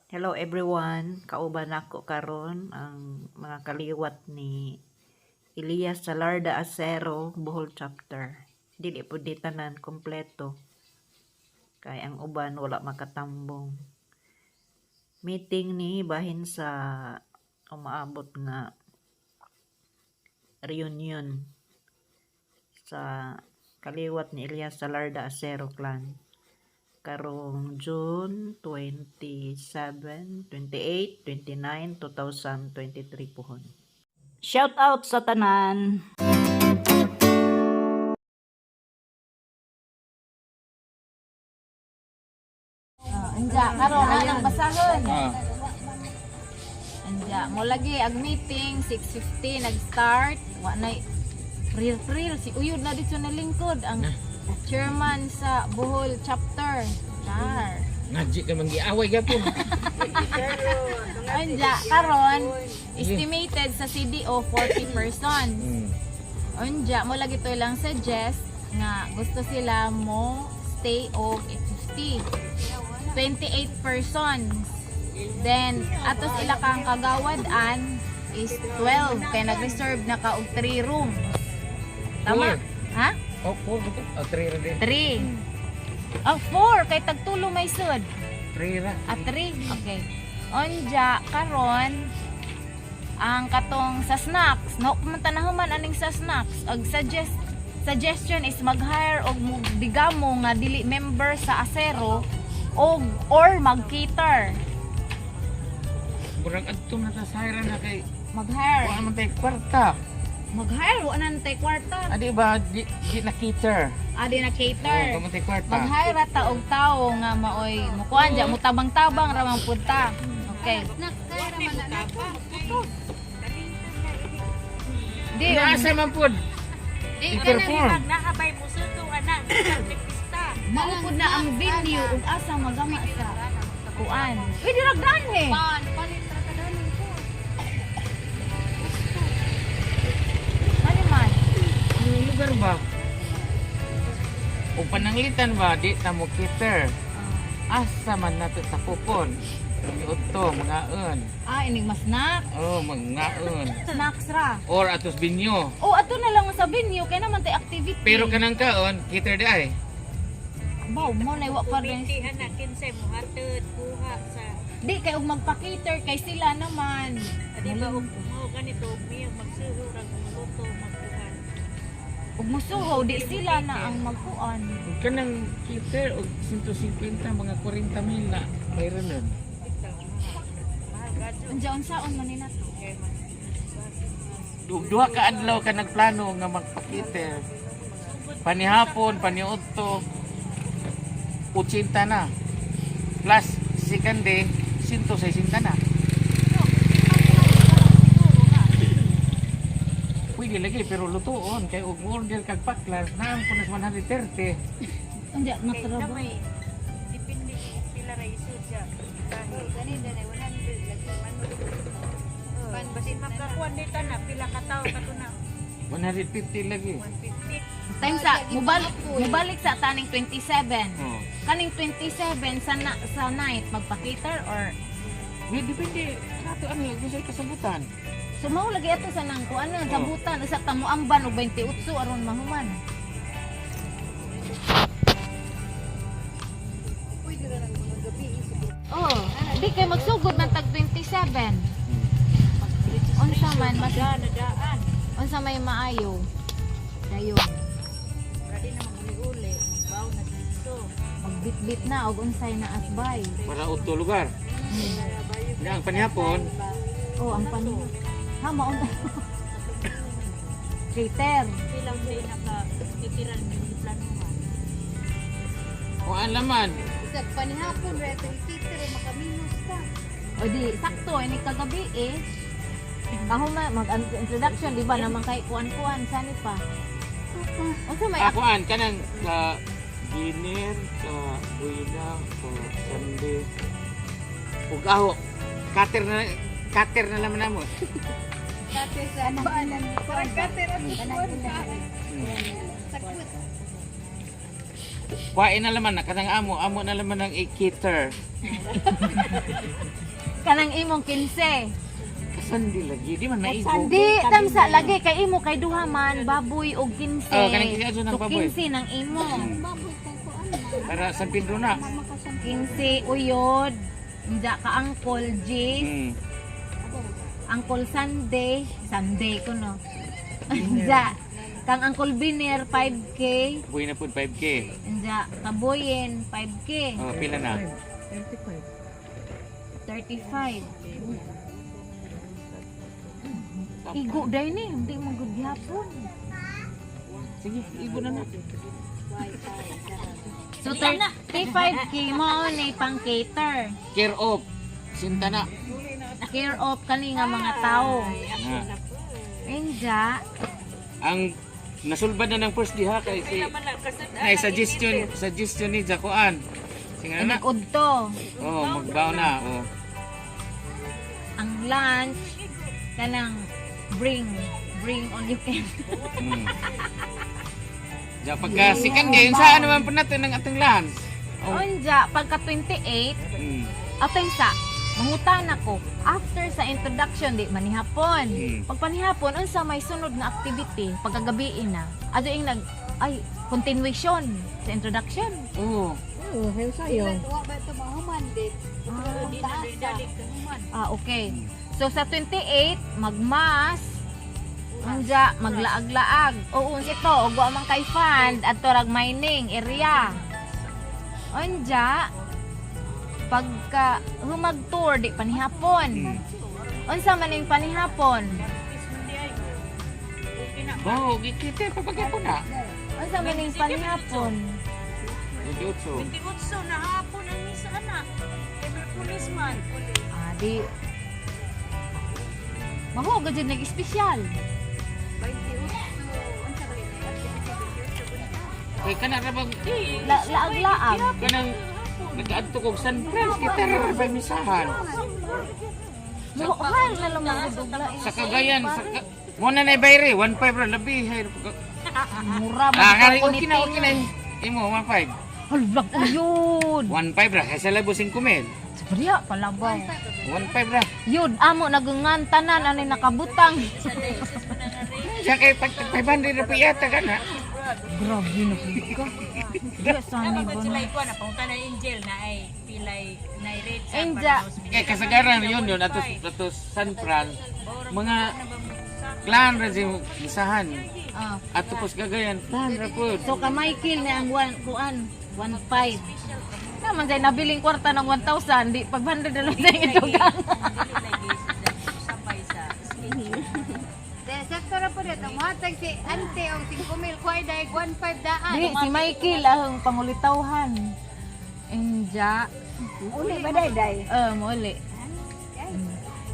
Hello everyone, kauban nako karon ang mga kaliwat ni Elias Salarda Acero, Bohol Chapter. Dili pud ni tanan kompleto kay ang uban wala makatambong. Meeting ni bahin sa umaabot nga reunion sa kaliwat ni Elias Salarda Acero clan karong June 27, 28, 29, 2023 pohon. Shout out sa tanan! Anja, karon na nang basahon. Ah. Anja, mo lagi ag meeting 6:50 nag-start. Wa nay pril-pril si Uyod na dito na lingkod ang chairman sa Bohol chapter. Char. Ngaji ka man giaway gapon. Anja, karon estimated sa CDO 40 persons. Unja, mo lagi to lang suggest nga gusto sila mo stay og 50. 28 persons. Then, atos ila kang kagawad-an is 12 kay nag-reserve na ka og 3 rooms. Tama? Four. Ha? Oh, four ba to? Oh, three ra din. 3. Oh, 4 kay tagtulo may sud. Three ra. Ah, 3. Okay. Onja, karon ang katong sa snacks, no, kumanta na human aning sa snacks. Og suggestion is mag-hire og digamo nga dili member sa Acero og or mag-cater. Murag adto na ta sa na kay Mag-hire. wa man tay kwarta. Mag-hire wa na tay kwarta. Adi ba di, di na cater. Adi na cater. Oh, wa man tay kwarta. Mag-hire ra ta og tawo nga maoy mukuan ja mutabang-tabang ra man pud ta. Okay. Di, Naasa man pud. I-perform. Nahabay mo sa ito, anak. Nagpista. Maupod na ang venue ug asa magama sa kuan. Pwede ra eh. Pan, palit ra ka danon ko. Ano man? Ang lugar ba? O pananglitan ba di ta mo cater. Asa man nato sa kupon. Udto mangaon. Ah, inig mas snack. Oh, mangaon. Snacks ra. Or atos binyo. Oh, ato na lang sa venue kay naman tay activity. Pero kanang kaon, cater di ay. Baw mo na wa pa rin. Kumiti, anak, kinsay mo hatod, kuha sa... Di kay og magpa-cater kay sila naman. Adi ba, og mo ganito, og miyo, magsuhurag, magluto, magkuhan. Ug musuho di sila na ang magkuan. Kanang cater og 150 mga 40 mil na mayroon nun. Ito, mahal gadyo. Unja unsaon man ni nato. Kay mag... Duha ka adlaw ka nagplano nga magpa-cater. Panihapon, paniudto, 80 na. Plus second day, 160 na. Pwede lagi pero lutuon kay og order kag paklas naam ko nas 130. Unja Kay matrabaho. gamay, depende kung pila ra isod siya. Dahil gani dali 100 lagi man. Pan basin makakuan dito na pila ka tawo kato na 150 lagi. 150. Time sa mubalik mubalik sa taning 27. Oh. Kaning 27 sa na, sa night magpa-cater or May depende sa ato ano kung sa'y kasabutan. So mao lagi ato sa nang kuan na sabutan usa ta moamban og 28 aron mahuman. Oh, di kay magsugod man tag 27. Unsa man mas Daan, unsa may maayo? Dayon. Ready na maguli-uli, magbaw na dito. Magbitbit na og unsay na asbay. Para udto lugar. Nga ang panihapon, Oh, ang panin. Ha maon. Cater. Pilang day naka titiran yung planuhan. kuan laman. Isag panihapon, reto ikiter, makaminos ka. O di sakto ini kagabi eh. Kahuma mag introduction di ba naman kay kuan-kuan sani pa. Unsa may Ah, kuan kanang sa dinner, sa buena, sa Sunday. Ug aho, cutter na laman namo. Kate sa anak. Parang kate ra sa Sakot. Kuhain na laman na kanang amo, amo na laman ang i-cater. Kanang imong 15. Kasandi lagi, di man maigo. Di tamsa lagi kay imo kay duha man baboy og 15. Oh, kanang kaya ng So baboy. 15 ng imo. Baboy kay kuan na. Para San Pedro na. 15 uyod. Unja ka Uncle Gis, Uncle Sunday, Sunday ko no. Unja kang Uncle Biner 5K, Buhay na po 5K. unja Kaboyen 5K, Oh, pila na. 35. Igo day ni, hindi mo gud gyapon. Sige, igo na na. So 35K mo ni pang cater. Care of. Sinta na. Care of kani nga mga tao. Na. Inja, Ang nasulbad na ng first diha kay si na suggestion suggestion ni Jacoan. Sige na. inig udto. Oh, magbaw na. Oh. Ang lunch kanang bring bring on you can. Ja pagka sikan gayon sa ano man po natin ang atong lunch. Oh. Unja pagka 28 atay sa mangutan ako after sa introduction di manihapon. Pag panihapon unsa may sunod nga activity pagkagabi na. Adto ing nag ay continuation sa introduction. Oh. Oo, kayo sayo. Wa ba ito mahuman di? Taas. Ah, okay. So sa 28 magmas unja maglaag-laag. Oo, unsa ito og wa man kay fund adto rag mining area. Unja pagka humag-tour di panihapon. Unsa man ning panihapon? Bo, gikita pa pagka na. Unsa man ning panihapon? 28. 28 na hapon ang misa anak. Kay Merkulis man. Ah, di Mahuga jud nag-espesyal. 28. Unsa ba yun? Activity 28 unsa? Kay kana ra bang Laag-laag. kanang nagaadto kog San Fran kita ra ba misahan. Muhal na lang mga dugla. Sa Cagayan sa ka, mo na nay bayre 15 ra labi hay. Mura man Ah, ito, kani okay na kuniting. okay na. Imo 15. Halag yun. 15 ra kay sa labo 5 mil. Sabriya palabaw. 15 ra. Yun, amo nagungan tanan anay nakabutang. Siya kay pag 500 ra po yata kana. Grabe na pud ka. Di sana ba Sila na. ikuan na pangutan na Angel na ay pilay na rate sa Enja. Kay kasagaran yun yun ato ato San Fran mga clan ra si misahan. Ah. Ato pos Cagayan clan ra pod. So ka Michael ni ang one kuan 15. Naman say nabiling kwarta ng 1,000 di pag 100 na lang sa itugang. Sabay sa De sakto ra po dito. Mohatag si ante og 5,000 kuay dai 15 daan. Di si Michael ahong pangulitawhan. Enja. Uli ba day day? Eh, muli.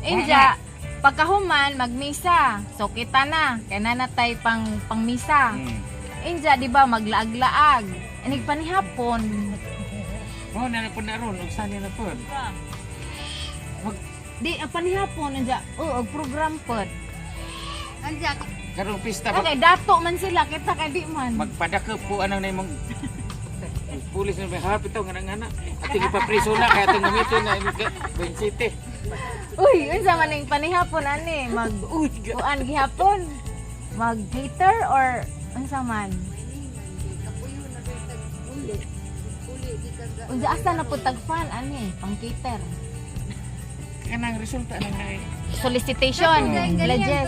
Inja, pagkahuman, magmisa. So, kita na. Kaya nanatay pang, pangmisa. Inja, di ba, maglaag-laag. Inig panihapon. Mo na na po na ron ug sani na pod. Mag Di, ang panihapon, inja, oo, og program pod. Anja karong pista pag Okay, dato man sila, kita kay di man. magpadakop po anang na imong pulis na may harap ito nga nga na ating ipapriso na kaya itong gamitin na imong City. Uy, unsa man ning panihapon ani, mag kuan gihapon. Mag cater or unsa man? kapuyo na kay tag uli. Uli di ka ga. Unsa asa na pud tag fan ani, pang cater. Kanang resulta nang na Solicitation, Ganyan pledges.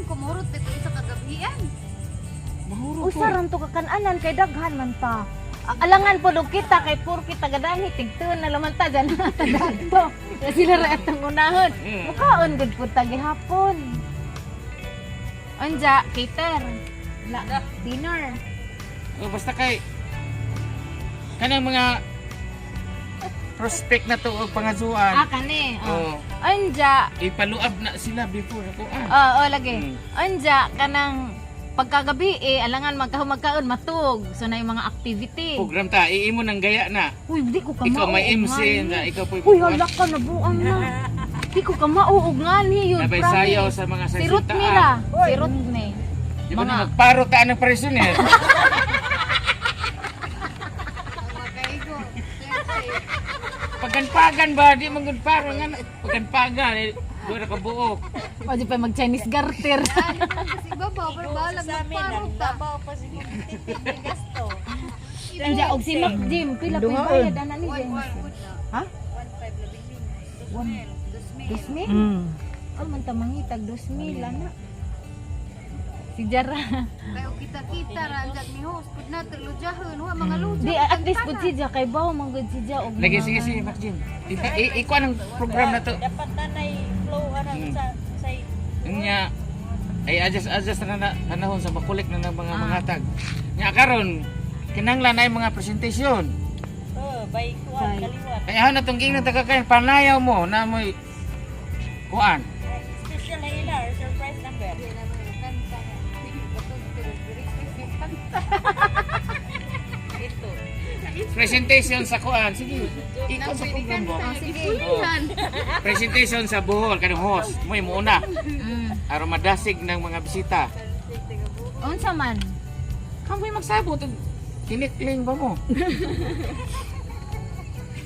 25 murot ito isa kagabian. Mahuro po. Usa ran to kakanan kay daghan man ta. Alangan po og kita kay puro kita gadani tigtuon na laman ta dyan na ta dadto. Ya sila ra atong unahon. Mukaon gud pud ta gihapon. Unja cater. La, dinner. Oh, basta kay kanang mga prospect na to og pangazuan. Ah kani. Oh. Oh. Unja, Ipaluab na sila before ako ah. oo lagi. Unja kanang pagkagabi eh alangan magkahumagkaon matug. So na yung mga activity. Program ta iimo nang gaya na. Uy, di ko kamao. Ikaw may MC na ikaw po. Uy, hala ka nabuang na. Di ko kamao og ngani yun. Nabay promise. sayaw sa mga Si Ruth nila. Si Ruth ni. Di ba na magparo ta ng prisoner? Ang makaigo. Pag Pagan-pagan ba? Di man gud para nga pagan-pagan eh, doon na kabuok. O di pa mag Chinese garter. Kasi babaw, pero balag Sa amin, magparog ang ta. labaw pa siguro tipid ni gasto. Anja og si Mac Jim, pila pa bayad ana ni Jim? Ha? 1.5 labing mil. 2,000? Mm. Oh, man ta mangitag 2,000 ana. Si Jara. Kay og kita-kita ra ang ni host pud na tulujahon, wa mga luja. Di at least pud si Ja kay bawo man gud si Ja og Lagi mga- sige sige Mac Jim. Ikuan ang program na to. Dapat na nay flow arang sa Nya ay adjust adjust na na panahon sa makulik na ng mga mangatag. Nya karon kinahanglan ay mga presentation. Oh, by kuan kaliwat. Kaya na tong giingnan ta kakain panayaw mo na mo'y kuan. Special na ila or surprise number. Ito. Presentation sa kuan. Sige. Ikaw sa program mo. Sige. Oh. Presentation sa Bohol kanang host. Mo'y muuna. Aron madasig ng mga bisita. Unsa man? Kamoy magsabot og tinikling ba mo?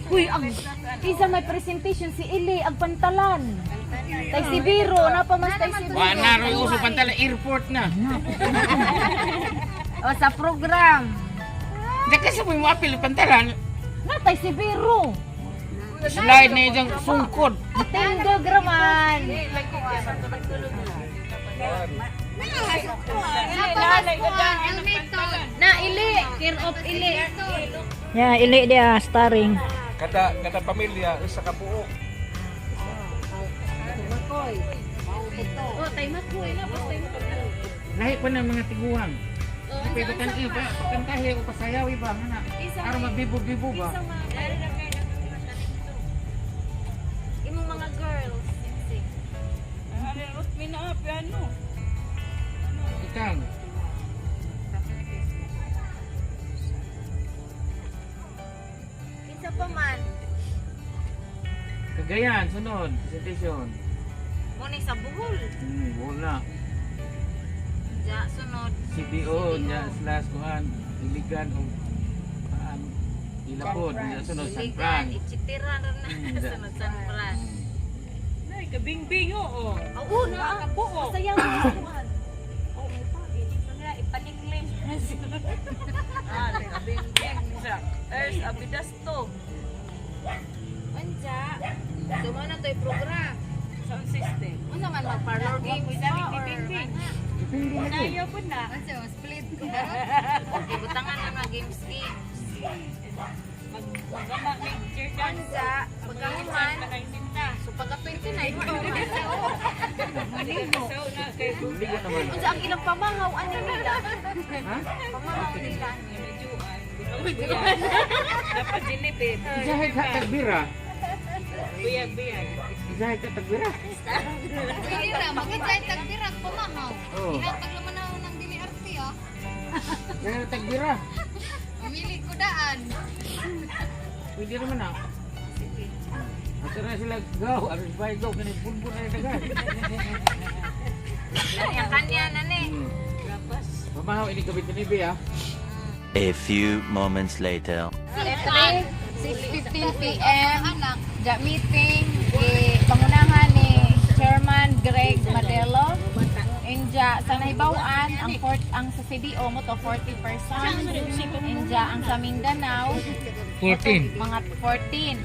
Uy, ang isa may presentation si Ili ang pantalan. Tay si Biro, napa mas tay si Wa Biro. na roy uso pantala airport na. O sa program. Di kasi mo apil pantalan. Na tay si Biro. Slide na iyang sungkod. Tindog raman. Napamasuan, helmet. Na Ili, care of Ili. Yeah, ili dia starring. Kada kada pamilya isa ka buok. Oh, tay makoy na basta Lahi pa ng mga tiguang. Pwede kan iba, pakantahi o pasayaw iba nga na. Aron mabibo-bibo ba? Imong mga girls. Ikaw. Kinsa pa man? Cagayan, sunod, presentation. Mo sa Bohol. Wala. Ja, sunod. CDO nya slash kuan Iligan o paan Ilapod nya sunod San Fran. Ligan, itchitira na na. Sunod San Fran. Nay, kabingbing oo. Oo na. Pasayaw mo sa kuan. Oh, may pa. Nga ipanikling. Ah, kabingbing siya. Ers abidasto. Unja. So mo na to'y program. Sound system. Unsa man mag-parlor games ba or ano? Depende na gyud. Ayaw po na. Unsa split ko. Okay, butangan na mga games games. Magama may chair dance. Unja, pagkahuman, so pagka 29, wa naman. So na kay Ligo naman. Unsa ang ilang pamahaw ani nila? Ha? Pamahaw nila ani. Dapat dinipid. Ijahay ka tagbira. Buyag buyag. Ijahay ka tagbira. Dili ra magitay tagdirag pamahaw. Oo. Ihatag naman ako ng dili arte ah. Ijahay ka tagbira. Pamili ko daan. Pwede naman ah. Ato na sila go, aron bay go kani bulbul na dagan. Kanya kanya na ni. Pamahaw ini gabi tinibi ah. A few moments later. 3, 6:15 p.m. Ja meeting eh, pangunahan ni Chairman Greg Madelo. Inja sa nahibaw-an ang fourth ang sa CDO mo to 40 persons. Inja ang sa Mindanao 14. mga 14.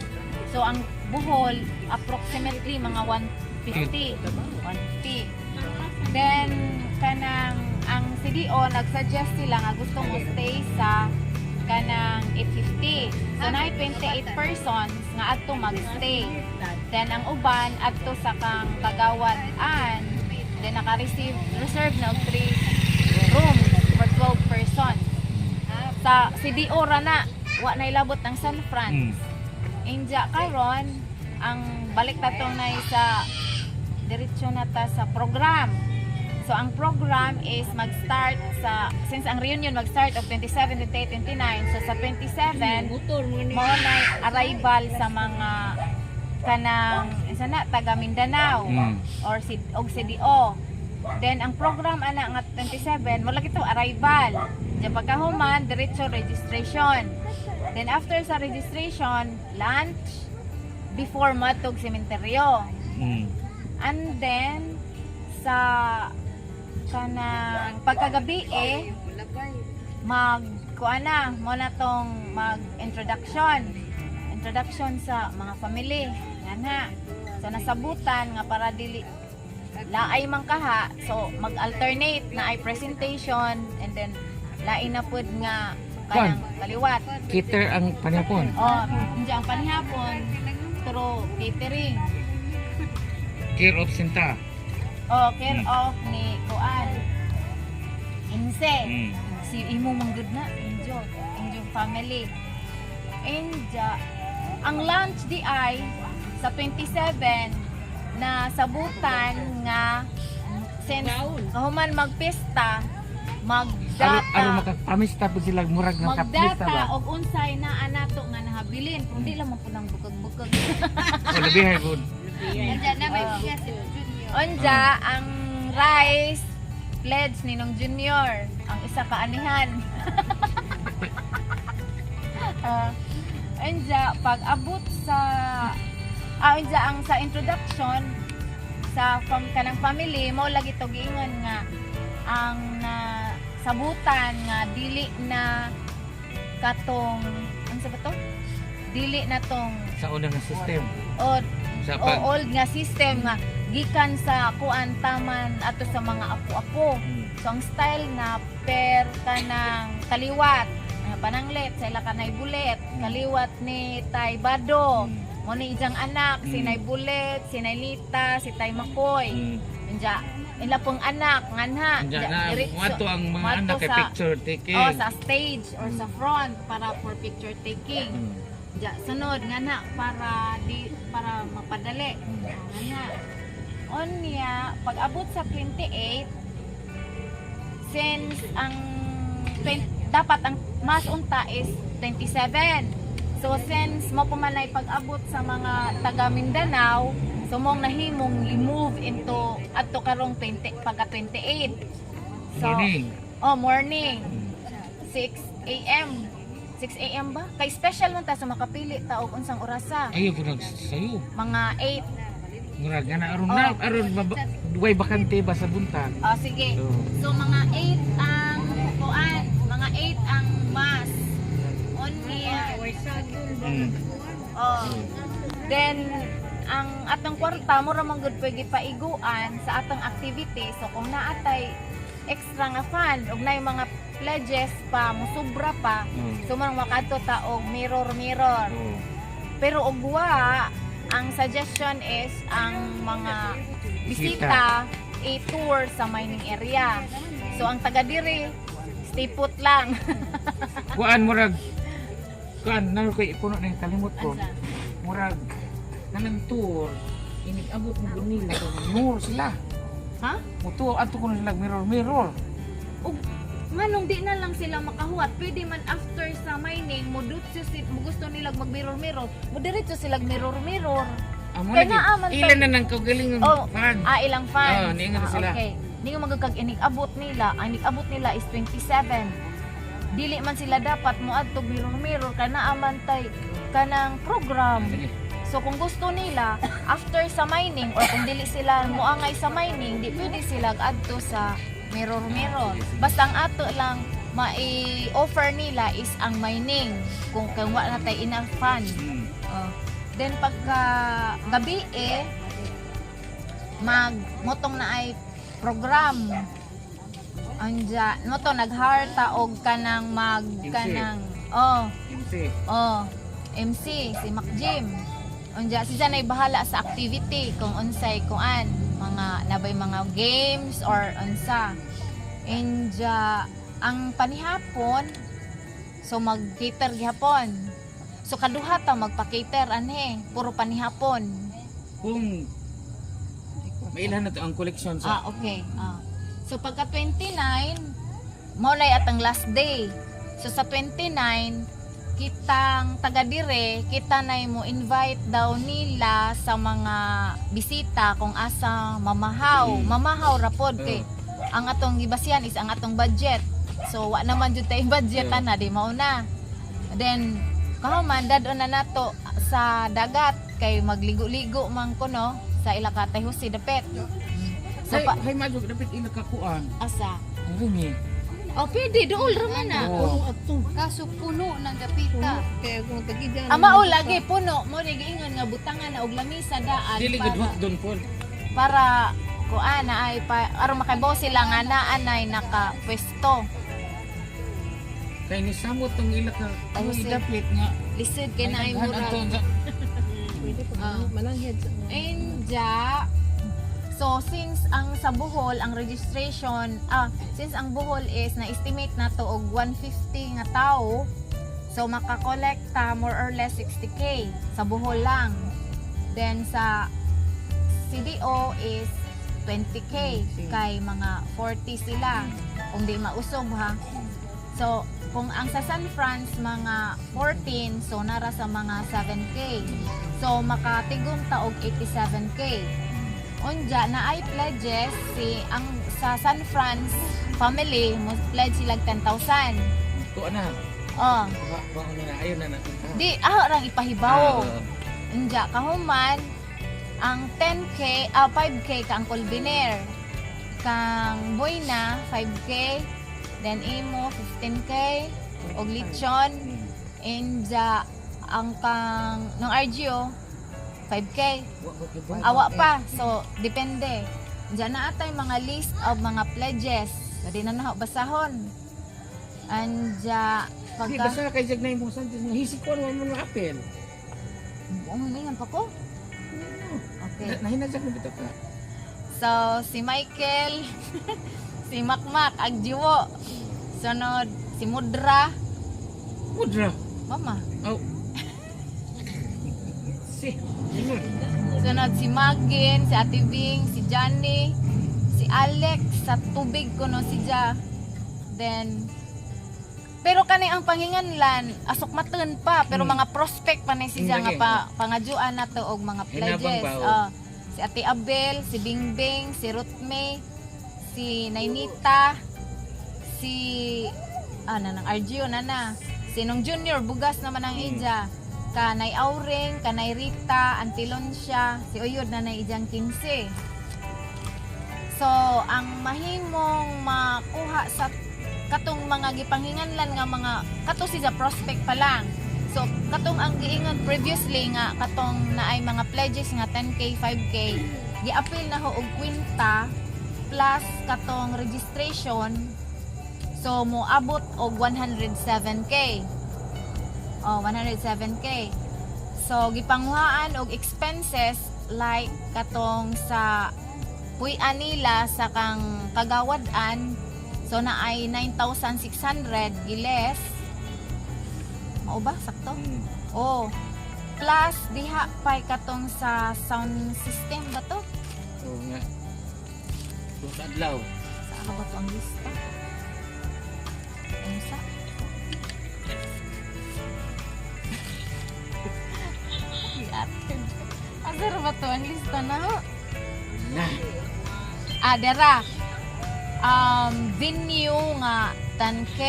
So ang Bohol approximately mga 150. 150. Then kanang ang CDO nagsuggest sila nga gusto mo stay sa kanang 850. So na 28 persons nga adto magstay. Then ang uban adto sa kang Kagawad an then naka-receive reserve na og 3 rooms for 12 persons. Sa CDO ra na wa na ilabot ng San Fran. Inja karon ang balik ta tong nay sa diretso na ta sa program. So ang program is mag-start sa since ang reunion mag-start of 27, 28, 29. So sa 27 mao na arrival sa mga kanang isa na taga Mindanao or si og CDO. Then ang program ana nga 27 mo lagi to arrival. Diyan pagkahuman diretso registration. Then after sa registration, lunch. before moadtog sementeryo. And then sa kanang pagkagabi eh mag kuan na mo na tong mag introduction introduction sa mga family yan ha. So nasabutan nga para dili laay man kaha, so mag-alternate na ay presentation and then lain na pud nga kanang kaliwat. Cater ang panihapon. Oh, hindi ang panihapon through catering. Care of Sinta. Oh, care of ni kuan. Inse. Si imo manggod na Injo, Injo family. Inja ang lunch di ay sa 27 na sabutan nga since kahuman magpista Aron magdata aron makapamista po sila, murag nga kapista magdata ba. og unsay na anato nga nahabilin pero di lang man punang bukag-bukag. O labihay gud. Andiyan na may bigas si Junior. Unja ang rice pledge ni Nong Junior ang isa ka anihan. Unja pag abot sa unja ang sa introduction sa kanang family mo lagi to giingon nga ang na sabutan nga dili na katong unsa ba to, dili na tong Sa unang nga system. o Sa o pag old nga system nga gikan sa kuan taman ato sa mga apo-apo. So ang style na per kanang kaliwat, pananglit sa ila kanay bulet, kaliwat ni Tay Bado, mo ni ijang anak si Nay Bulet, si Nay Lita, si Tay Makoy. Unja ila pong anak nganha. Diyan na muadto ang mga muadto anak kay picture taking. Oh, sa stage or sa front para for picture taking. Ja, sunod nga na para di para mapadali. Nga na. Onya, pag abot sa 28, since ang 20, dapat ang mas unta is 27. So since mo pumanay pag-abot sa mga taga Mindanao, so mong nahimong i-move into adto karong 20 pagka 28. So, Morning. oh, morning. 6 a.m. 6 a.m. ba? Kay special man ta sa makapili ta og unsang orasa. Ayaw ko nag sayo. Mga 8. Murag nga na aron Oh. na aron duway bakante ba sa buntag. Oh, sige. So, So mga 8 ang kuan, mga 8 ang mass. Onya. Oh. Then ang atong kwarta mo ra man gud pwede paiguan sa atong activity. So kung naatay extra nga fund ug naay mga pledges pa musubra pa, so man makadto ta og mirror mirror. Pero og wa, ang suggestion is ang mga bisita i-tour sa mining area. So ang taga diri stay put lang. Kuan murag kuan na ko ipuno na yung kalimot ko. Asa? Murag kanang tour inig abot mo gud nila to mirror sila. Ha? Mutuo adto kuno sila mirror mirror. Ug nganong di na lang sila makahuwat, pwede man after sa mining mo dutso si mo gusto nila mag mirror mirror, mo diretso sila mirror mirror. Amo Kaya lagi. naa man Ilan na nang kaugalingon Oh, fan. Ah, ilang fans. Oh, niingon na Ah, sila. Okay. Hindi ko magagkag inig abot nila. Ang inig abot nila is 27. Dili man sila dapat mo adto mirror mirror kay naa man tay kanang program. Sige. So kung gusto nila after sa mining or kung dili sila moangay sa mining, di pwede sila adto sa mirror mirror. Basta ang ato lang mai-offer nila is ang mining kung kung wa na tay enough fund. Oh. Then pagka gabi eh mag motong na ay program. Anja, moto nag-hire ta og kanang mag MC. kanang oh, MC. oh, MC si Mac Jim. Unja si ay bahala sa activity kung unsay kuan, mga nabay mga games or unsa. Inja ang panihapon, so mag-cater gihapon. So kaduha ta magpa-cater anhe, puro panihapon. Kung mailan na to ang collection sa Ah, okay. Ah. So pagka 29, mao na atang last day. So sa 29, kitang taga dire, kita na mo invite daw nila sa mga bisita kung asa mamahaw. Mamahaw ra pod kay ang atong gibasihan is ang atong budget. So wa naman jud tay budget ana, di mao na. Then kahuman dadon na nato sa dagat. kay magligo-ligo man ko, no, sa ila ka Tay Jose dapit. So Hay, pa hay madug dapat ila kakuan. Asa? Ang ringi. Oh, pwede dool ra man na. Oh. Kaso puno ng dapita. Ama o lagi puno mo ni giingon nga butangan na og lamisa daan Dili gud para hot doon po. Para kuan na ay pa, aron makaibaw sila nga naa nay nakapwesto. Kay ni samot tong ila ka Ay, ang Jose. dapit nga. Lisod kay na ay daghan murag. ato sa- Ah. Inja. So since ang sa Bohol ang registration, since ang Bohol is na-estimate na to og 150 nga tao, so makakolekta more or less 60K sa Bohol lang. Then sa CDO is 20K kay mga 40 sila kung di mausob ha. So kung ang sa San Franz mga 14, so nara sa mga 7K. So makatigom ta og 87K. Unja na ay pledges si ang sa San Franz family mo pledge sila 10,000. Tuwa na. Oh, Ba ba na ayo na na. di ah rang ipahibaw. Ah, Unja kahuman ang 10K, 5K ka ang Colbiner. Kang Boyna 5K, then imo 15K og lechon. Inja ang kang ng RGO 5K. Wa ko kay ba. Awa pa. So, depende. Diyan na atay mga list of mga pledges. Pwede na na basahon. Anja, Di pagka basta kay jag na imong Sanchez nga hisik ko mo mo apel. Ang ingan pa ko. Okay. Nahinajak mo bitaw ka. So, si Michael, si Makmak, Agjiwo. Sunod, si Mudra, Mudra. Mama. Oh. Si. Ingon. Sunod, si Magin, si Ate Bing, si Johnny, si Alex, sa tubig ko no si Ja. Then, pero kani ang panginganlan, asok matun pa, pero mga prospect pa ni si Ja nga Lagi. pa, pangajuan na to og mga Hinabang pledges. ba, oh? Ah, si Ate Abel, si Bingbing, si Ruth May, si Nainita, si na nang Argio na na. Si nung Junior bugas naman ang ija. Kanay Auring, kanay Rita, Antiloncia, si Uyod na nay ijang 15. So, ang mahimong makuha sa katong mga gipanghinganlan nga mga kato si sa prospect pa lang. So, katong ang giingon previously nga katong naay mga pledges nga 10K, 5K, giapil na ho og kwinta plus katong registration. So, moabot og 107K. Oh, 107K. So, gipanguhaan og expenses like katong sa puy-an nila sa kang kagawad-an. So, na ay 9,600 giles. Mao ba? Sakto? Oh. Plus, diha pa'y katong sa sound system ba to? Oo nga. Kung sa adlaw. Saan ba to ang lista? Ano sa? Asar ba to ang lista na ho? Na. Ah, dera. Venue nga 10K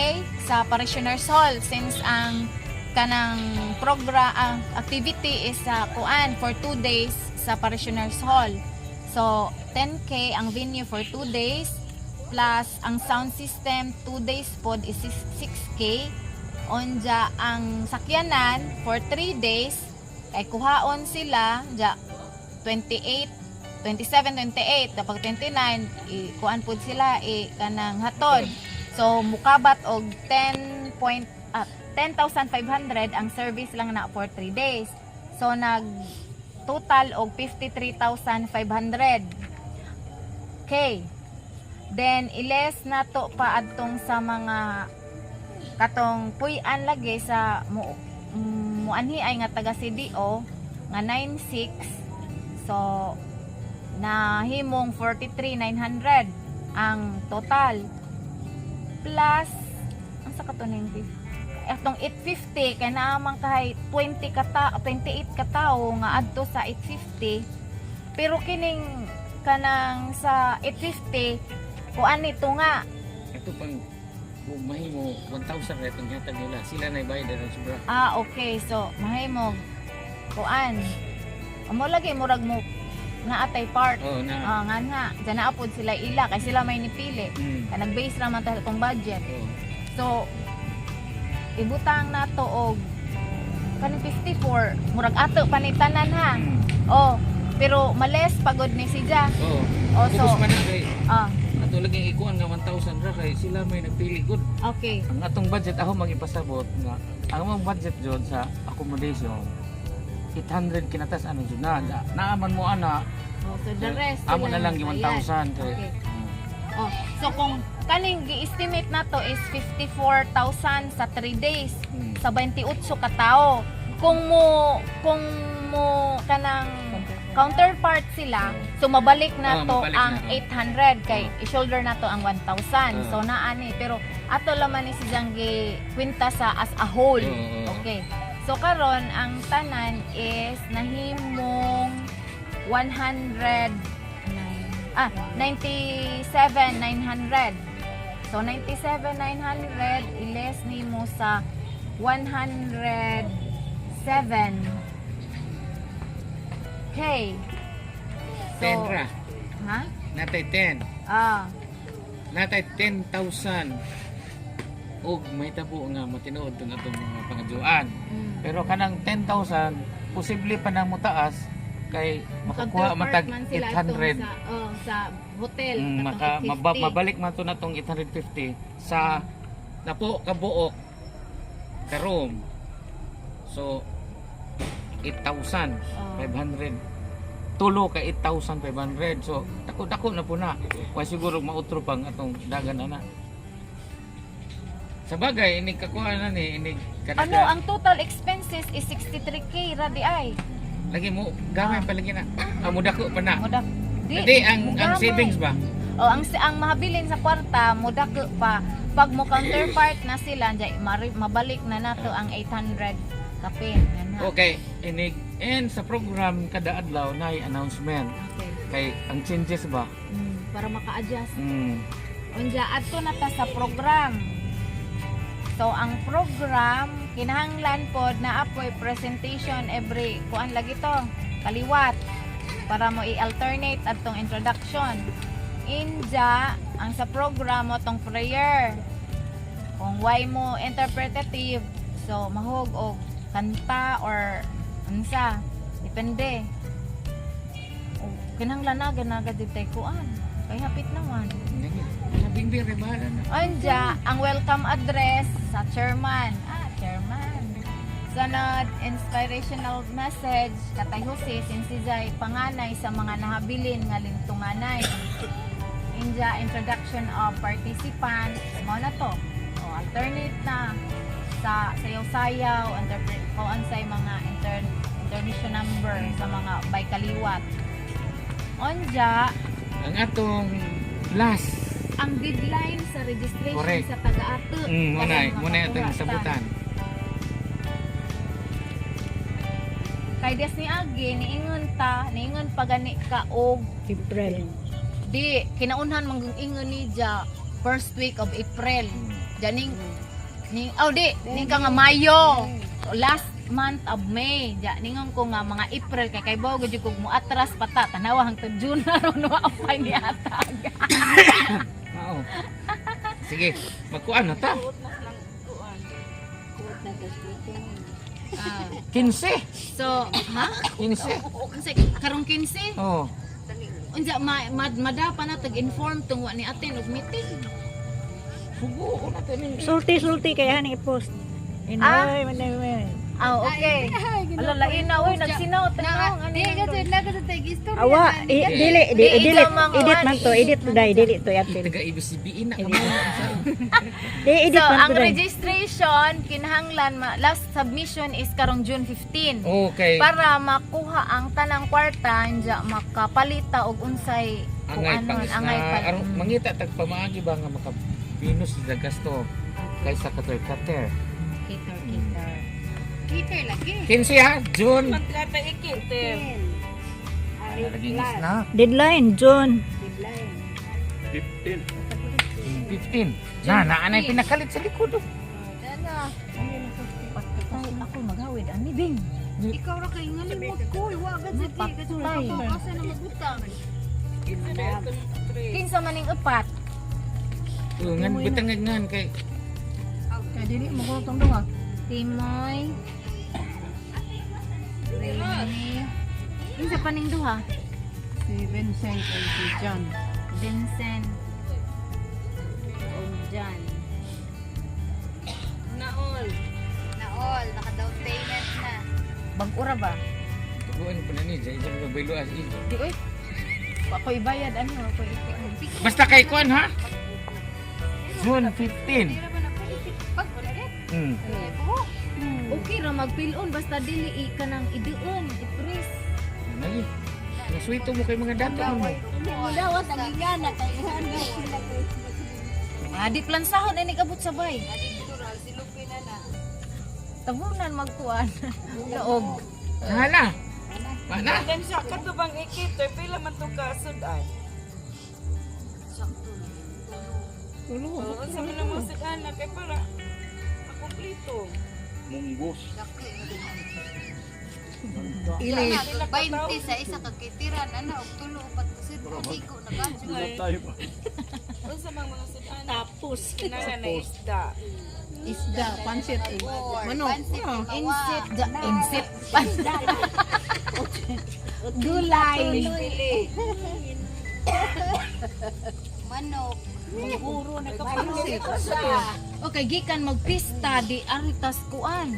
sa Parishioners Hall since ang kanang program ang activity is sa kuan for 2 days sa Parishioners Hall. So 10K ang venue for 2 days plus ang sound system 2 days pod is 6K. Onja ang sakyanan for 3 days kay kuhaon sila ja 28, 27, 28, kapag 29 i kuan pod sila i kanang hatod. So mukabat og 10 point 10,500 ang service lang na for 3 days. So nag total og 53,500 K. Then iles na to pa adtong sa mga katong puy-an lagi sa mo muanhi ay nga taga CDO nga 96, so nahimong 43,900 ang total plus ang sa katuning atong 850 kay naa man kay 20 kata 28 katawo nga adto sa 850, pero kining kanang sa 850 kuan nito nga. Ito pang kung mahimo 1,000 ra itong hatag nila. Sila na ibayad na sobra. Ah, okay. So, mahimog. Kuan. Amo lagi murag mo naatay part. Oo na. Ah, nga na. Diyan na apod sila ila kay sila may nipili. Kay nag-base ra man ta sa atong budget. Oo. So ibutang nato og kaning 54, murag ato panitanan ha. Oh, pero males pagod ni si Ja. Oo. Oh, so Ubos man na kay ato lagi ikuan nga 1,000 ra kay sila may nagpili gud. Okay. Ang atong budget ako magipasabot nga ang among budget jud sa accommodation 800 kinatas ano jud na naaman mo ana. Oh, so the rest amo sila na lang yung nagbayad. 1,000 kay Okay. Oh, so kung kaning gi-estimate na to is 54,000 sa 3 days sa 28 ka tao. Kung mo kanang counterpart sila, so mabalik na Oh, to mabalik ang na, oh. 800 kay i-shoulder na to ang 1,000. Ah. So naani pero ato laman ni si Janggi kwenta sa as a whole. Oo. Okay. So karon ang tanan is nahimong 100 ah 97,900. So 97,900 i-less nimo sa 107. Okay. So, 10 ra. Ha? Natay 10. Ah. Natay 10,000 og may tabo nga matinuod tong atong mga pangadyoan. Pero kanang 10,000 posible pa nang motaas kay makakuha Counterpart matag man sila atong 800. sa, oh, sa hotel katong Maka, 850. mabalik man to na tong 850 sa napo kabuok ka room. So 8,500. Tulo ka 8,500. So dako dako na po na. Wa siguro mautro pang atong dagan ana. Sa bagay inig kakuha na ni inig Ano, kanada. ang total expenses is 63K ra di ay. Lagi mo gamay pa lagi na. Ah, mudako pa na. Mudak. Di ang mugamay. savings ba? Oh, ang mahabilin sa kwarta mudako pa. Pag mo counterpart na sila, dyan, mabalik na nato ang 800 kapin. Yan na. Okay, inig and sa program kada adlaw na announcement Okay. kay ang changes ba? Para maka-adjust. Unja adto na ta sa program. So ang program kinahanglan pod na apoy presentation every kuan lagi to kaliwat para mo i-alternate adtong introduction. Inja ang sa program mo tong prayer. Kung why mo interpretative, so mahog og kanta or unsa, depende. O, kinahanglan na ganaga dito kuan. Kay hapit naman. Bingbing rin bahala na. Anja, ang welcome address sa chairman. Ah, chairman. Sunod, inspirational message katay Jose since siya'y panganay sa mga nahabilin nga lintunganay. Inja, introduction of participants. Mao na to. O, alternate na sa sayaw-sayaw, kung say mga intermission number sa mga by kaliwat. Onja, Ang atong last ang deadline sa registration Correct. sa taga-ato. Muna Para muna makakuha atong ta. sabutan. Kay des ni Agi, niingon ta, niingon pa gani ka og April. di kinaunhan man gung ingon ni ja first week of April. Janing ning oh di ning ka nga Mayo. Last month of May. Ja ningon ko nga mga April kay kay bawo gud kog muatras pa ta. Tanawa hangtod June na ron wa pa ni atag. Oo. Sige, magkuan na ta. Ah, 15. so, ha? 15. Unsa karong 15? Oh. Unsa ma, ma, madapa na tag-inform tung wa ni atin og meeting. Sugo ko na taning. Sulti-sulti kaya hani i-post. Ah? Inoy, manay, manay. Ah, okay. Ala lain na oy nagsinaw tanaw Na, di ka jud na ka sa tag istorya. Awa, dili, di, Di, dili, ikaw mga edit kuan, man to, edit to dai, dili to yatin. Taga ABCBE na kamo. Di, edit So, man ang to dai. registration kinahanglan last submission is karong June 15. Okay. Para makuha ang tanang kwarta anja makapalita og unsay Angay kuanon, pangis angay na pa. aron mangita tag pamaagi ba nga maka Venus sa gasto kaysa katoy kater. Cater, cater. Peter lagi. 15 ha, June. Kontrata ikinte. Lagi na. Deadline, June. 15. 15. Na, naanay pinakalit sa likod. Oh. Patay ako maghawid ani bing. Ikaw ra kay ngalimot ko. Wa gad sa ti kasi asa na magbutang. Kinsa maning upat? Oh, ngan bitang ngan kay Kaya dili mo ko tong duha. Timoy. Rainy. Kinsa paning duha? Si Vincent and si John. Vincent. Og John. Naol. Naol, naka-down payment na. Bag-ura ba? Tuguan pa na ni jay jay baylo as in. Di oy. Ako ibayad ano, ako ikuan. Basta kay kuan ha. June 15. Tira ba na pwede? Pag wala rin. Okay ra magpilon basta dili i kanang iduon, i-freeze. Nagi. Nasuito mo kay mga dato mo. Dawas ang ingana kay Ah, di plansahon ay nigabot sabay. Adiktural si Lupi na na. Tabunan magkuan. Laog. Hala. Mana? Then siya kato bang ikito, pila man to ka sudan. Tulo. Oo, sa man mo sudan na kay para makumpleto. Munggos. Ilis. 20 sa isa ka kitiran ana og tulo upat ka sud ko na ba? Tayo pa. Unsa man mga sudan? Tapos na na isda. Isda, pansit, manok. Insit, insit. Gulay. Pili. Manok. Okay, gikan magpista di aritas kuan.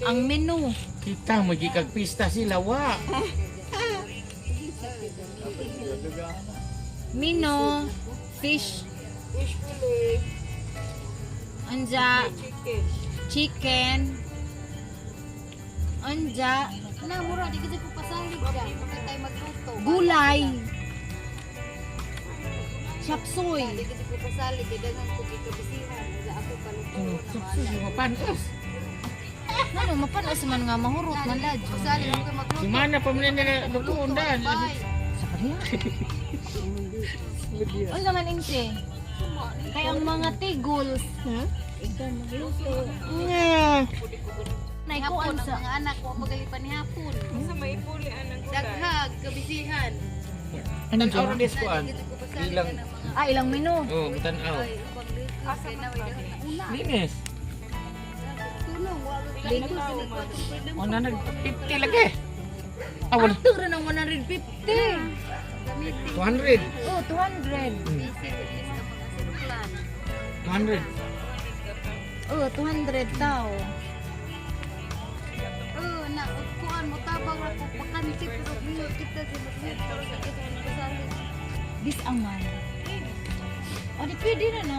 Ang menu. Kita mo gikag pista sila wa. Menu, fish, Fish fillet, anja, chicken. chicken, anja, Na mura di kasi ko pasalig siya. Bakit tayo magluto? Gulay. Chapsuy. Di kasi ko pasalig kay daghang ko gikabisihan sa ako paluto na Subsidi mo panos. Ano, mapanas man nga mahurot man ladyo. Pasalig ako magluto. Si mana pa man nila lutuon dan. Bye. Sa kanya. Unsa man inse? Kay ang mga tiguls. Nga. Naikuan Hapon ang sa mga anak ko magalipan ni hapon. Unsa may ipuli anang gulay? Daghag kabisihan. Ano ra des kuan? Di kasi ko pasalig Ilang ang mga ah ilang menu. Oh, mutanaw. ay ubang luto kay na way daghang una. Linis. Tulong wa ko O na nag 50 lagi. Ah, wala. Ato ra ng 150. 200. Oh, 200. Busy at least ang mga siruplan. 200. Oh, 200 tao. Oh, na kuan mo tabang ra ko pakanti pero mingon kita sa magluto sa kita pasalig. Bis ang man. O di pwede na na.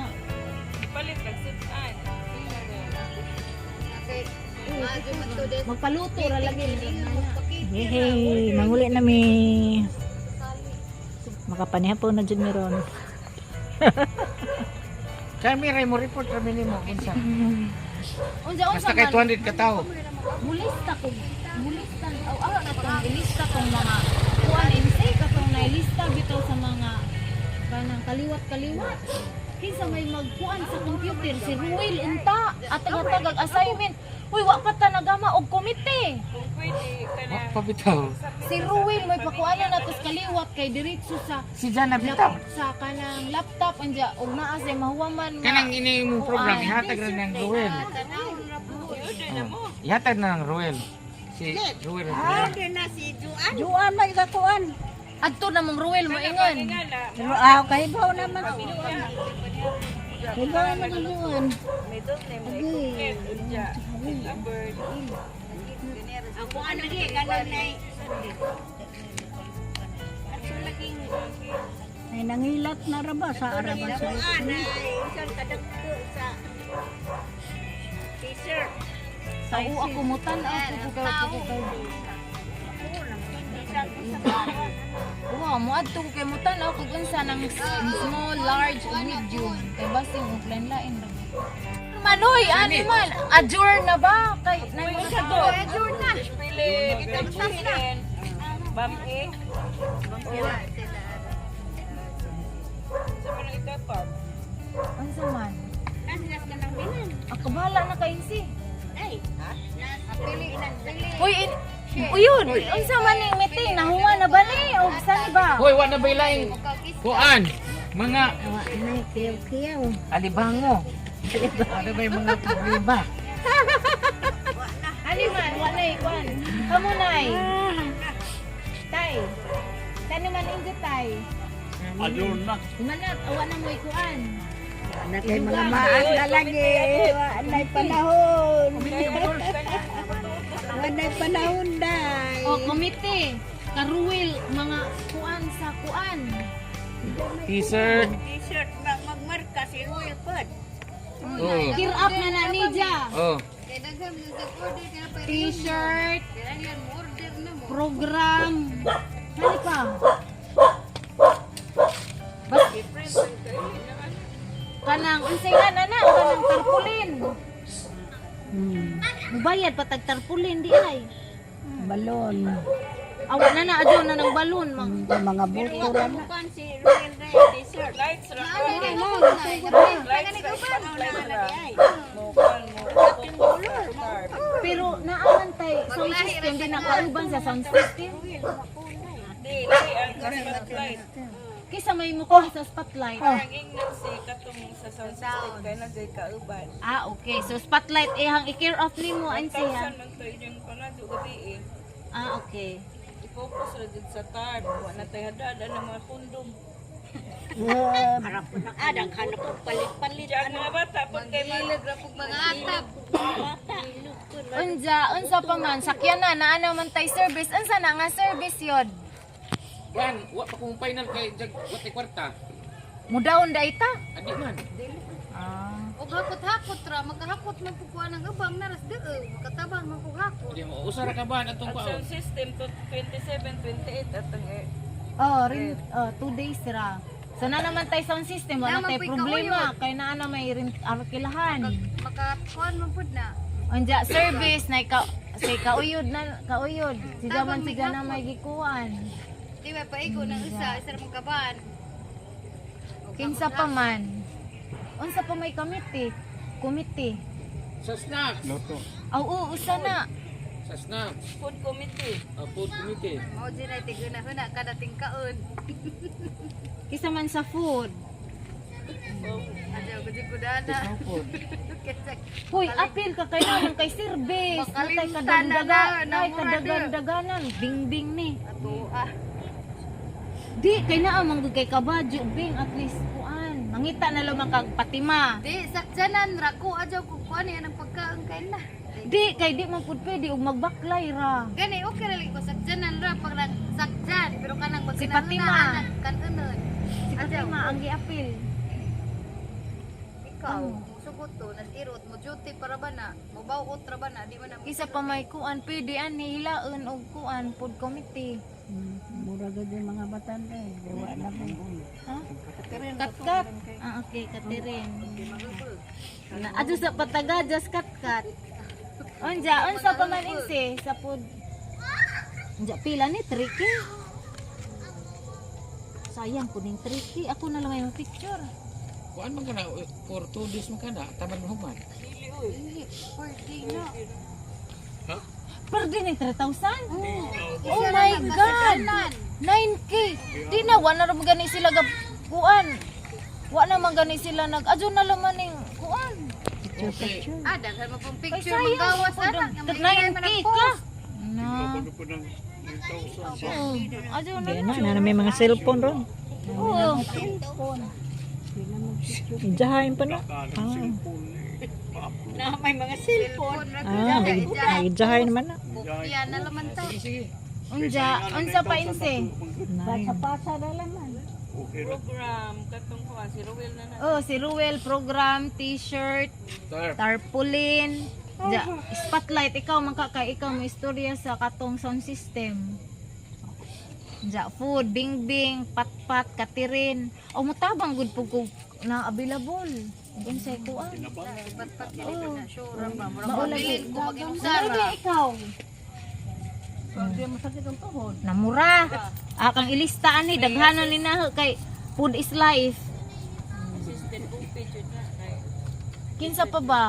Palit kag sudan. Okay. Maadyo man to des. Magpaluto ra lagi na na. Hey, manguli na mi. Makapanihapon na dyan meron. Kami ray mo report kami nimo unsa. Unsa unsa Basta kay man. 200 ka tawo. Mulista ko. Mulista. Aw aw na tong ilista tong mga kuan insay katong nailista bitaw sa mga kanang kaliwat-kaliwat. Kinsa may magkuan sa computer si Ruel unta at tagatagag assignment. Uy, wa pa ta nagama og komite. Kung pwede Wa kana pa bitaw. Si Ruel may pakuan na natos kaliwat kay diretso sa Si Jana bitaw. sa kanang laptop anja og naa say mahuwaman nga Kanang ini imong program ihatag ra ng Ruel. Oh, Ihatag na ng Ruel. Si Ruel. Ah, Juan may kakuan. Adto na mong Ruel moingon. Ah, kahibaw naman. Kahibaw naman ang Juan. May dot name, may complete. Unja. A bird. Ako ano di kanon nay. Ay nangilat na ra ba sa araban sa Tao ako mo tan-aw ko ko kay Wow, mo adto ko kay mo tan-aw kog unsa nang small, large, ug medium. Kay basin og lain-lain ra. Manoy, ani man, adjourn na ba? Kay nay mo sa to. Adjourn na. Pili, Bam-e. Sa mga ikapag. Unsa man? Ako bahala na kay insi. Uy, uyun, unsa man ning meeting nahuwa na ba ni og sani ba? Hoy, wa na ba ilaing kuan? Mga alibango. Ano ba yung mga problema? Ali man, wa na ikuan. Kamo nay. Tay. Tani man injo tay. Adyon na. Manat, awa na mo ikuan. Na kay mga maas na lagi. Walay panahon. Walay panahon day. O komite, karuwil mga kuan sa kuan. T-shirt. T-shirt na magmarka si Royal Pod. Oh. Gear up na na ni Ja. Oh. Kay daghan man sa order kaya pa T-shirt, Kailangan mo order na mo. program. Ano pa? Bas kanang unsay nga na na kanang tarpaulin. Mubayad pa tag tarpaulin di ay. Balon. Awa na na adyo na ng balon mang. Mga buko ra na. Si Royal day t-shirt. Lights ra. Pero naaman tay sound system di na kauban sa sound system. Kisa may mukuha sa spotlight. Ah, okay. So spotlight ihang i-care off nimo an siya. Ah, okay. I-focus ra jud sa tarp. Wa na tay hadada ng mga kondom. Harap ko na adang hanap ko palit-palit. Diyan mga bata pud kay mag Mangilag ra pug mga atap. Unja, unsa pa man sakyanan naa naman tay service. Unsa na nga service yod? Yan, wa pa kung final kay jag wa tay kwarta. Mudaon da ita. Adi man. Ah. Og hakot-hakot ra, makahakot man pug kuan ang ubang naras deo, makatabang man pug hakot. Di mo usara ka ba atong Ang kuan? sound system to 27, 28 atong eh. Oh, rin oh, 2 days ra. So na naman tay sound system, wala Naman tay po'y problema kay naa na may rin arkilahan. Makakuan man pud na. Unja service na ikaw say kauyod na kauyod. Siga man siga na may gikuan. Di ba paigo ng usa, isa ra man kaban. Og Kinsa pa man. Unsa pa may committee? Committee. Sa snacks. Loto. Aw, oo, usa na. Sa snacks. Food committee. Food committee. Mao di na tiguna-huna kada tingkaon. Kisa man sa food. Adyo gud kudana. Kaysa Hoy, apil ka kay naman kay service. Natay Makalimtan na kadagdaga, na, nay namura kadagdaganan, bingbing ni. ato ah. Di kay naa man gud kay kabadyo bing at least kuan. Mangita na lamang kag Patima. Di sakjanan ra ko adyo kung kuan yan ang pagkaon kay na. Di kay di man pud pwede og magbaklay ra. Gani okay ra lagi ko sakjanan ra pag nag sakjan pero kanang Si magkinahuna Fatima. kanunon. Si Fatima ang giapil. Ikaw, musugot to, nas irot, mo duty para ba na, mo bawot ra ba na, di man na. Isa pa may kuan pwede ani hilaon og kuan food committee. Mura gud yung mga batan eh. Gawa na ko. Ha? Katkat. Ah, okay, katirin. Na adto sa pataga just katkat. Unja, unsa pa man insi sa food. Unja pila ni tricky. Sayang kuning tricky. Ako na lang yung picture. Kuan man kana for 2 days man kana taman mo human. Per day na. Ha? Perde ni 3,000? Oh my God! 9K! Di na, wala na man gani sila gab kuan. Wa na man gani sila nag adyo na lang man ning kuan. Okay. Ah, daghan mo pong Kay picture sayang magawas po ana. dong. 9K ka. Na. Ano po ng 9,000. Oo. Adyo na. Di na, na may mga cellphone ron. Oo. Jahain pa na. Kanang cellphone eh. Pa-upload. Na may mga cellphone. Ah, may jahain naman na. Kopya na laman ta. Sige, sige. Unja, unsa pa inse? Nine. Pasa na laman. Okay ra. Program katong kuan si Ruel na na. Oh, si Ruel program, t-shirt, Tarp. tarpaulin. Ja, spotlight ikaw man ka kay ikaw mo istorya sa katong sound system. Ja, food, bingbing, patpat, katirin. O mutabang gud pug kog na available. Unsay kuan? Patpat dili na sure ra ba. Murag Mao lagi. mabilin ko mag-inusara. Ano ba ikaw? Di masakit ang tuhod. Namura. Akang ilista ani daghanan ni na kay food is life. Assistant OP jud na kay Kinsa pa ba?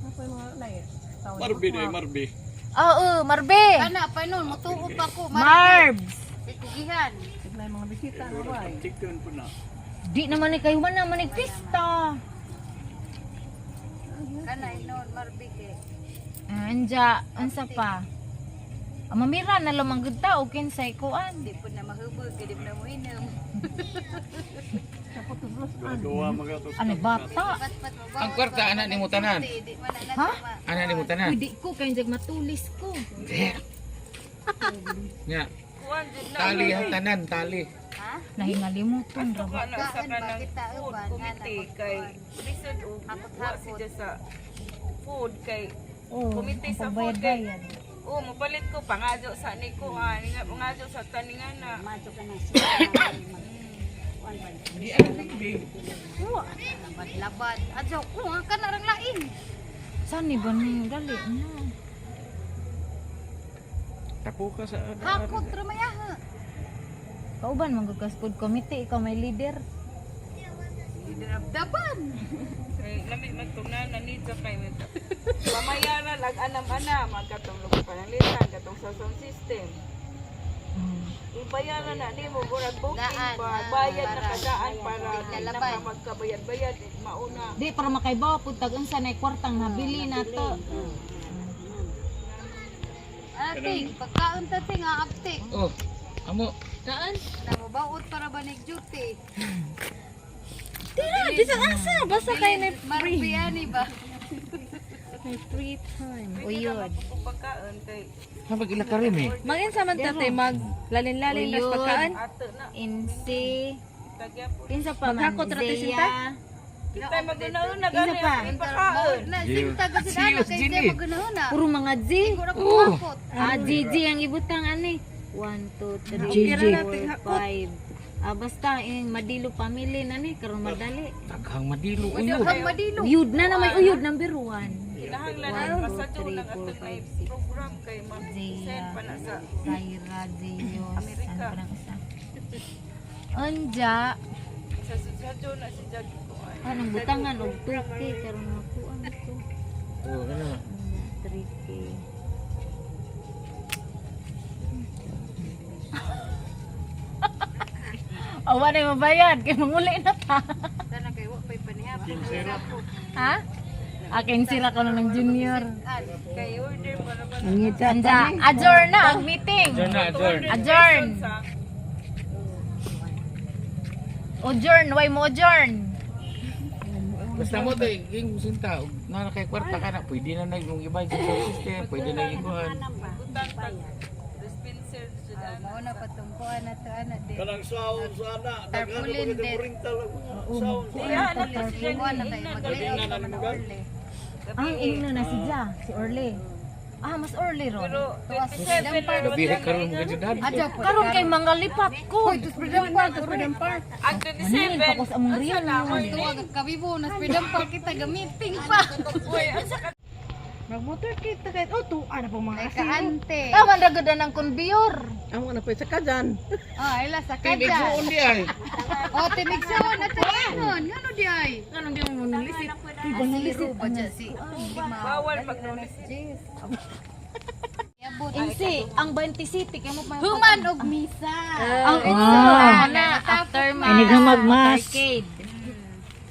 Ako yung mga light. Marbi day, Marbi. Oo, Marbe. Kana pa nun, mutuo pa ko. Marbs. Ikugihan. Chicken po na. Di naman ni kayo man naman ni pista. Kana inon, Marbi kay. Anja, unsa pa? Ah, mamira na lamang gud ta og kinsay kuan. Di po na mahubog, kay di po na muinom. Duha mga to. Ano bata? Pat-pat mo Ang kwarta, anak ni mo tanan. Di man na Ha? Ana ni mo tanan. Pwede ko kay jag matulis ko. Nya. Tali ang tanan, tali. Nahingalimuton ra ba? Kana sa Kaan ba kanang kita food uban, committee ana, kay lisod og wa siya sa food kay Oh, Komite ang sa food kay pagbayad-bayad. Oh, mopalit ko pangadyo sa ni ko ah, nga pangadyo sa taningan na. Di ana bigbi. Labad-labad. Adyo, kuha ka na rang lain. Saan ni ba ni dali na. Tapo ka sa ano. Hakot ra mayaha. Kauban man gud ka sa food committee, ikaw may leader. Daban. Kay lami magtungnan na nidyo kay pamayaran lag anam-anam ang katong lugar pananglitan katong sa sound system. Ibayaran na nimo murag booking Daan, ba, ah, bayad na para- kadaan para di na Lalaban. ka magkabayad-bayad mauna. Di para makaibaw pud tag unsa na kwartang nabili nato. Ating, pagkaon ta ting aaptik. Oh. Amo, Kaan? Namubaot para ba nig duty? Tira, bisan asa, basta kay na Marbi ani ba? May free time. Uyod. Kung pagkaon kay habag ila ka rin eh. Maginsa man tatay mag lalin-lalin nas Uyod. pagkaan. ato na Insi. tagya po. Kinsa pa man? Maghakot ra tay sinta? Zeya. Kita maguna-una Kinsa gani pa? ang ipakaon. Na sinta kasi Serious, ana kay Ginny. siya magunahuna. Puro mga G. Siguro ko hakot. Ah, GG ang ibutang ani. 1, 2, 3, GG. 4, 5. Ah, basta yung Madilo family na ni karon madali. Daghang madilo uyo. Daghang madilo. Uyod na na may uyod number 1. Kinahanglan One, na two, pasadyo three, ng four, atong may five, six. program kay mag-send Zeya. pa na sa Zaira, Zeus, Amerika. ano pa ng isa? Unja, sa sadyo na si Jag kuan. anong butangan og 2K karon makuan ko. Oh, ano. 3K. Awa na mabayad kay manguli na ta. Sana kay wa pay panihapon. Ha? Akin sila ko na ng junior. Kay order para ba Anja, adjourn na ang meeting. Adjourn na, adjourn. Adjourn. sa Adjourn, why mo adjourn? Basta mo to, ging sinta, ug na kay kwarta ka na, pwede na na yung iba sa sound system, pwede na ikuhan. butang pag dispenser jud ana. Mao na patungkuan na to ana di. Kanang sound sana. Daghan Tarpaulin na din. mga sound. Iya na to siya Kuha na tayo mag-layout pa man orle. Ang ingno na si Ja, si Orly. Ah, mas early ron. Pero 27 na Gabi karon mga judad. Adyo po. Karon kay mga lipat ko. Ang Maningil 27 pa ko sa among real. Tuwag ang kabibo na freedom park kita gamiting pa. Uy, ang sa Magmotor kita kahit oh tuan na po mga Ay kaante. Taman ra gud ang conveyor. Amo na po sa kajan. Oh, ila sa Kay kadya. igsuon di ay. Oh, timigsaon na to ingon. Ngano di ay? Kanang di mo nalisit. Asiro ba dyan si bawal magnulis. Insi, ang 20 City kay mo pa. Human og misa. Ang ah, na after mass. Inigamag mass. Arcade.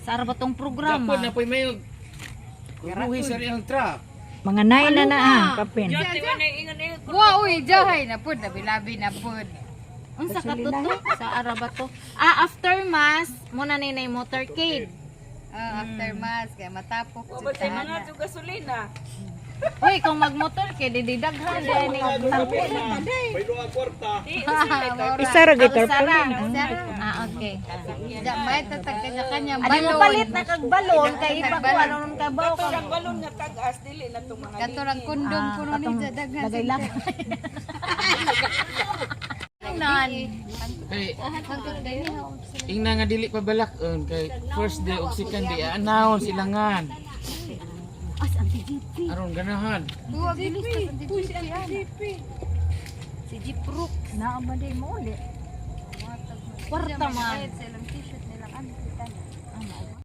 Sa ara ba tong programa? Dapon na po'y may kuruhi sa iyang truck. Mga 9 na na ah, kapin. Diyan di ba na ingon ingon Wa uy, jahay na pud, labi-labi na pud. Unsa ka to to? Sa ara ba to? Ah, after mass, mo na ni nay motorcade. Oh, after mass kay matapok Wa ba jud tay ta. mga jud gasolina? Uy, kung magmotorcade, di daghan di ni tarpaulin. May duha kwarta. Di usay kay Isa ra gyud Ang usara. tarpaulin. Ah, okay. Ja, may tatag kanya-kanya Adi mo palit na kag balon kay ipakuha nun ka baw Kato rang balon nga tag-as dili na tong mga Kato rang kondom kuno ni ja daghan. Lagay lang. Nan. Kay ingna nga dili pa balak-on kay first day of second day announce ilangan. As ang si GP. Aron ganahan. Buwa bilis ta sa GP. Si Jeep Rook. Naa ba day mo uli? Kwarta man. Sa ilang t-shirt nilang ano kita na.